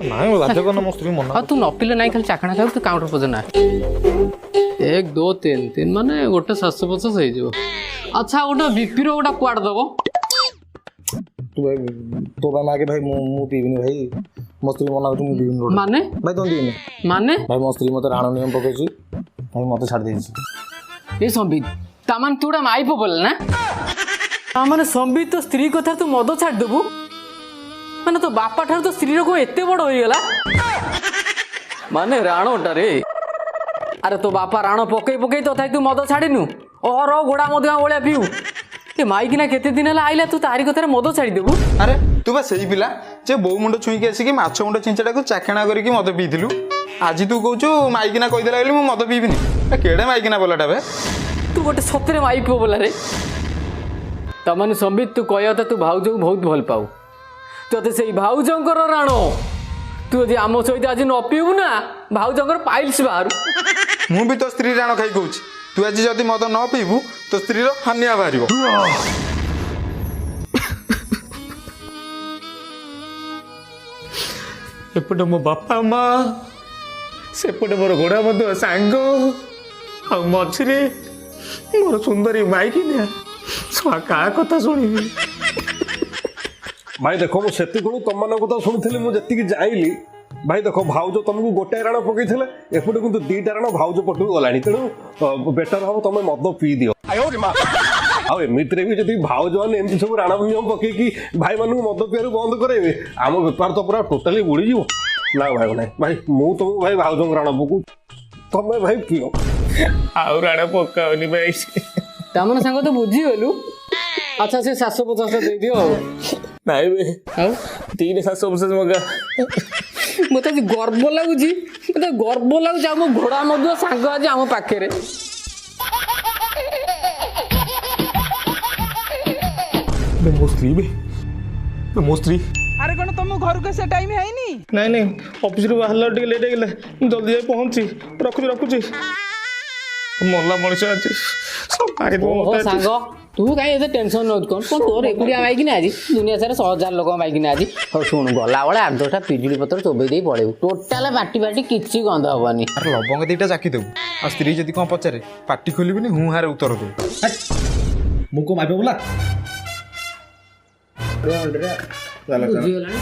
ନାଇଁ, ଲାଜ କରନା, ମୋ ସ୍ତ୍ରୀ ମନା। ଆଉ ତୁ ନ ପିଇଲେ ନାଇଁ, ଖାଲି ଚାଖଣା ଖାଇବୁ। ତୁ କାଉଣ୍ଟର ପର୍ଯ୍ୟନ୍ତ ନା। 1, 2, 3, 3 ମାନେ ଗୋଟେ 750 ହେଇଯିବ। ଆଚ୍ଛା, ଗୋଟେ ବିପିର ଗୋଟେ କୁଆଡ଼େ ଦବ। ତୁ ଭାଇ, ତୋ ପାଇଁ ମାଗେ ଭାଇ, ମୁଁ ପିଇବିନି ଭାଇ। ମୋ ସ୍ତ୍ରୀ ମନା କରୁଛି, ମୁଁ ପିଇବିନି। ମାନେ? ଭାଇ, ତମେ ଦିଅନି। ମାନେ? ଭାଇ, ମୋ ସ୍ତ୍ରୀ ମତେ ରାଣ ନିୟମ ପକେଇଛି ଭାଇ, ମତେ ଛାଡ଼ି ଦେଇଛି। ଏ ସମ୍ବିତ, ତା ମାନେ ତୁ ଗୋଟେ ମାଇପ ବୋଲେ ନା? ତା ମାନେ ସମ୍ବିତ, ତୋ ସ୍ତ୍ରୀ କଥା ତୁ ମଦ ଛାଡ଼ିଦେବୁ? ମାନେ ତୋ ବାପା ଠାରୁ ତୋ ସ୍ତ୍ରୀର କଣ ଏତେ ବଡ଼ ହେଇଗଲା? ମାନେ ରାଣଟା ରେ, ଆରେ ତୋ ବାପା ରାଣ ପକେଇ ପକେଇ ତଥାପି ତୁ ମଦ ଛାଡ଼ିନୁ। ଅର ଘୋଡ଼ା ମଦୁଆ ଭଳିଆ ପିଉ। ଏ ମାଇକିନା କେତେ ଦିନ ହେଲା ଆଇଲା, ତୁ ତାରି କଥାରେ ମଦ ଛାଡ଼ିଦେବୁ? ଆରେ ତୁ ବା ସେଇ ପିଲା ଯେ ବୋଉ ମୁଣ୍ଡ ଛୁଇଁକି ଆସିକି ମାଛ ମୁଣ୍ଡ ଛିଞ୍ଚଟାକୁ ଚାଖଣା କରିକି ମଦ ପିଇଥିଲୁ। ଆଜି ତୁ କହୁଛୁ ମାଇକିନା କହିଦେଲା ବୋଲି ମୁଁ ମଦ ପିଇବିନି? ଏ କେଡ଼େ ମାଇକିନା ବୋଲାଟା ବେ। ତୁ ଗୋଟେ ସତରେ ମାଇପ ବୋଲା ରେ। ତାମାନେ ସମ୍ବିତ, ତୁ କହିବା କଥା ତୁ ଭାଉଜକୁ ବହୁତ ଭଲ ପାଉ, ତୋତେ ସେଇ ଭାଉଜଙ୍କର ରାଣ। ତୁ ଯଦି ଆମ ସହିତ ଆଜି ନ ପିଇବୁ ନା, ଭାଉଜଙ୍କର ପାଇଲ୍ସ ବାହାରୁ। ମୁଁ ବି ତୋ ସ୍ତ୍ରୀ ରାଣ ଖାଇ କହୁଛି, ତୁ ଆଜି ଯଦି ମଦ ନ ପିଇବୁ ତୋ ସ୍ତ୍ରୀର ହାନିଆ ବାହାରିବ। ଏପଟେ ମୋ ବାପା ମା, ସେପଟେ ମୋର ଘୋଡ଼ା ମଧ୍ୟ ସାଙ୍ଗ, ଆଉ ମଝିରେ ମୋର ସୁନ୍ଦରୀ ମାଇକିନିଆ। ଶଳା, କାହା କଥା ଶୁଣିବି? ଭାଇ ଦେଖ, ମୁଁ ସେତିକିବେଳୁ ତମମାନଙ୍କ କଥା ଶୁଣୁଥିଲି। ମୁଁ ଯେତିକି ଜାଇଲି ଭାଇ ଦେଖ, ଭାଉଜ ତମକୁ ଗୋଟାଏ ରାଣ ପକେଇଥିଲେ, ଏପଟେ କିନ୍ତୁ 2ଟା ରାଣ ଭାଉଜ ପଟକୁ ଗଲାଣି। ତେଣୁ ବେଟର ହବ ତମେ ମଦ ପିଇ ଦିଅ। ଆଉ ଏମିତିରେ ବି ଯଦି ଭାଉଜ ମାନେ ଏମିତି ସବୁ ରାଣ ନିୟମ ପକେଇକି ଭାଇମାନଙ୍କୁ ମଦ ପିଇବାରୁ ବନ୍ଦ କରାଇବେ, ଆମ ବେପାର ତ ପୁରା ଟୋଟାଲି ବୁଡ଼ିଯିବ। ନା ଭାଇ, ନାଇଁ ଭାଇ, ମୁଁ ତମକୁ ଭାଇ ଭାଉଜଙ୍କ ରାଣ ପକଉ, ତମେ ଭାଇ ପିଅ। ଆଉ ରାଣ ପକାଉନି ଭାଇ। ତାମାନେ ସାଙ୍ଗ ତୁ ବୁଝିଗଲୁ। ଆଚ୍ଛା, ସେ 750ଟା ଦେଇଦିଅ। ଆଉ ନାଇଁ ବେ। ଆଉ 3 750 ମଗା। ମତେ ଆଜି ଗର୍ବ ଲାଗୁଛି, ମତେ ଗର୍ବ ଲାଗୁଛି, ଆମ ଘୋଡ଼ା ମଦୁଆ ସାଙ୍ଗ ଆଜି ଆମ ପାଖରେ। ବେ ମୋ ସ୍ତ୍ରୀ, ବେ ବେ ମୋ ସ୍ତ୍ରୀ। ଆରେ କଣ ତମ ଘରକୁ ଆସିବା ଟାଇମ ହେଇନି? ନାଇଁ ନାଇଁ, ଅଫିସରୁ ବାହାରିଲା ଟିକେ ଲେଟ୍ ହେଇଗଲା, ମୁଁ ଜଲ୍ଦି ଯାଇ ପହଞ୍ଚି। ରଖୁଛି ରଖୁଛି। ମଲା ମଣିଷ ଆଜି ସବୁ ମାରିଦେବ ଓହୋ ମତେ ଆଜି। ସାଙ୍ଗ, ତୁ କାହିଁ ଏତେ ଟେନସନ ନଉଛୁ? କଣ କଣ ତୋର ଏକୁଟିଆ ମାଇକିନା ଆଜି? ଦୁନିଆ ସାରା 1000 ଲୋକଙ୍କ ମାଇକିନା ଆଜି। ହଉ ଶୁଣୁ, ଗଲାବେଳେ 8 10ଟା ପିଜୁଳି ପତ୍ର ଚୋବେଇ ଦେଇ ପଳେଇବୁ, ଟୋଟାଲ ପାଟି ଫାଟି କିଛି ଗନ୍ଧ ହବନି। ଆରେ ଲବଙ୍ଗ 2ଟା ଚାଖି ଦେବୁ, ଆଉ ସ୍ତ୍ରୀ ଯଦି କଣ ପଚାରେ ପାଟି ଖୋଲିବୁନି, ହୁଁ ହାରେ ଉତ୍ତର ଦେବୁ। ମୁଁ କଣ ମାଇପ ବୋଲା? ବୁଝିଗଲାଣି।